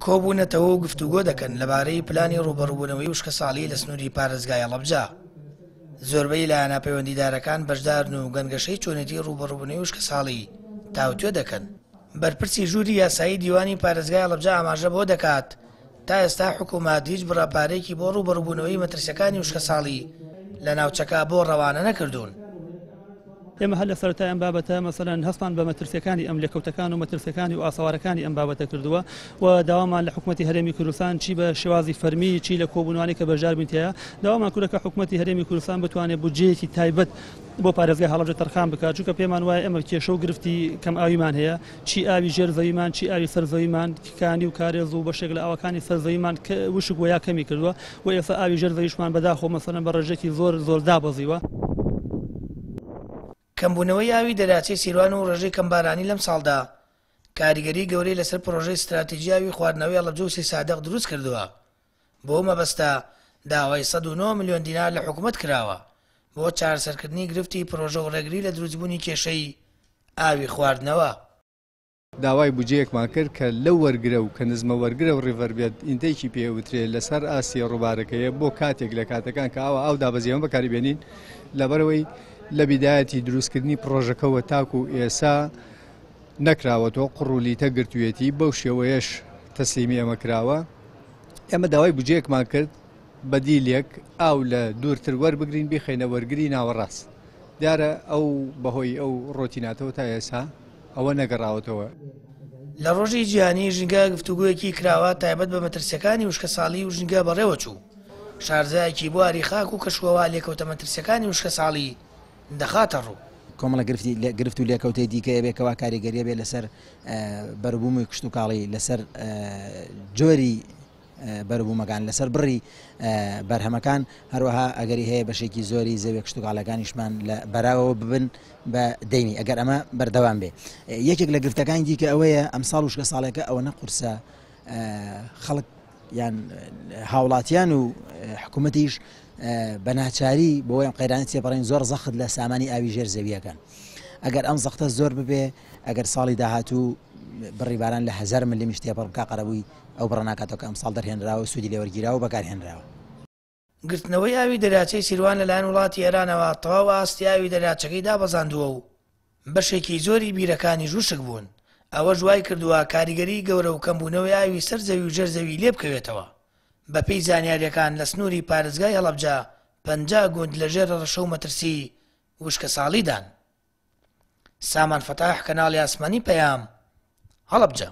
کۆبوونەتەوە و گفتوگۆ دەکەن لەبارەی پلانی ڕووبەڕووبوونەوەی وشکەساڵی لە سنووری پارێزگای هەڵەبجە. زۆربەی لایەنە پەیوەندیدارەکان بەشدارن و گەنگەشەی چۆنێتی ڕووبەڕووبوونەوەی وشکەساڵی تاوتوێ دەکەن. بەرپرسی ژووری یاسایی دیوانی پارێزگای هەڵەبجە ئاماژە بەوە دەکات، تا ئێستا حکوومەت هیچ بڕە پارەیەکی بۆ ڕووبەڕووبوونەوەی مەترسییەکانی وشکەساڵی لە ناوچەکە بۆ ڕەوانە نەکردوون. ئێمە هەر لە سەرەتای ئەم بابەتە مەسەلەن هەستمان بە مەترسیەکانی ئەم لێکەوتەکان و مەترسیەکانی و ئاسەوارەکانی ئەم بابەتە کردووە و داوامان لە حکومەتی هەرێمی کوردستان چی بە شێوازی فەرمی چی لە کۆبوونەوانەی کە بەشدار بووین تیایا داوامان کردووە کە حکومەتی هەرێمی کوردستان بتوانێت بودجەیەکی تایبەت بۆ پارێزگای هەڵەبجە تەرخان بکات چونکە پێمان وایە ئێمە کێشە و گرفتی کەم ئاویمان هەیە چی ئاوی ژێر زەویمان چی ئاوی سەر زەویمان کانی و کارێز و بەشێک لە ئاوەکانی سەر زەویمان وشک وە یا کەمی کردووە و ئێستا ئاوی ژێر زەویشمان بەداخەوە مەسەلەن بە ڕێژەیەکی زۆر زۆر دابەزیوە. کەمبوونەوەی ئاوی دەریاچەی سیروان و ڕێژەی کەمبارانی لەمساڵدا کاریگەری گەورەی لەسەر پڕۆژەی ستراتیجی ئاوی خواردنەوەی هەڵەبجە و سیسادق دروستکردووە، بۆ مەبەستە داوای 109 ملیۆن دینار لە حکومەت کراوە بۆ چارەسەرکردنی گرفتی پڕۆژە و ڕێگری لە دروستبوونی کێشەی ئاوی خواردنەوە. داوای بودجەیەکمان کرد کە لەو وەرگرە و کە نزمە وەرگرە و ڕیڤەر بێد ئینتەیکی پێ وترێ لەسەر ئاستی ڕووبارەکەیە بۆ کاتێک لە کاتەکان کە ئاوا ئاو دابەزی ئەمە بەکاری بێنین لەبەرئەوەی لە بیدایەتی دروستکردنی پڕۆژەکەوە تاکو ئێسا نەکراوەتەوە قوڕ و لیتە گرتوویەتی بەو شێوەیەش تەسلیمی ئێمە کراوە ئێمە داوای بودجەیەکمان کرد بەدیلێک ئاو لە دوورتر وەربگرین بیخەینە وەرگری ناوەڕاست دیارە ئەو بەهۆی ئەو ڕۆتیناتەوە تا ئێسا ئەوە نەگەڕاوەتەوە. لە ڕۆژی جیهانیی ژینگە گفتوگۆیەکی کراوە تایبەت بە مەترسییەکانی وشکەساڵی و ژینگە بەڕێوەچوو، شارەزایەکی بواری خاک و کەشوهەوا لێکەوتە مەترسییەکانی وشکەساڵی دەخاتەڕوو. کۆمەڵە گرفتی گرفت و لێکەوتەی دیکە ئەبێ کەوا کاریگەریە بێ لەسەر بەروبوومی کشتوکاڵی لەسەر جۆری بەروبوومەکان لەسەر بڕی بەرهەمەکان، هەروەها ئەگەری هەیە بەشێکی زۆری زەویە کشتوکاڵیەکانیشمان لە بەراوەوە ببن بە دەینی ئەگەر ئەمە بەردەوام بێ. یەکێک لە گرفتەکانی دیکە ئەوەیە ئەمساڵ وشکە ساڵێکە ئەوەنە قورسە خەڵک یان هاوڵاتیان و حکوومەتیش بە ناچاری بۆ ئەم قەیرانە تێپەڕین زۆر زەخت لە سامانی ئاوی ژێر زەویەکەن. ئەگەر ئەم زەختە زۆر ببێ ئەگەر ساڵی داهاتوو بڕی باران لە 1000 ملمیش تێپەڕ بکا قەرەبووی ئەو بڕە ناکاتەوە کە ئەمساڵ دەرهێنراوە و سوودی لێوەرگیراوە و بەکارهێنراوە. گرتنەوەی ئاوی دەریاچەی سیروان لەلایەن وڵاتی ئێرانەوە تەواو ئاستی ئاوی دەریاچەکەی دابەزاندووە و بەشێکی زۆری بیرەکانیش وشک بوون، ئەوەش وایکردووە کاریگەریی گەورە و کەمبوونەوەی ئاوی سەر زەوی و ژێر زەوی لێبکەوێتەوە. بەپێی زانیارییەکان لە سنووری پارێزگای هەڵەبجە 50 گوند لەژێر هەڕەشە و مەترسیی وشکەساڵیدان. سامان فەتاح، کەناڵی ئاسمانی پەیام، هەڵەبجە.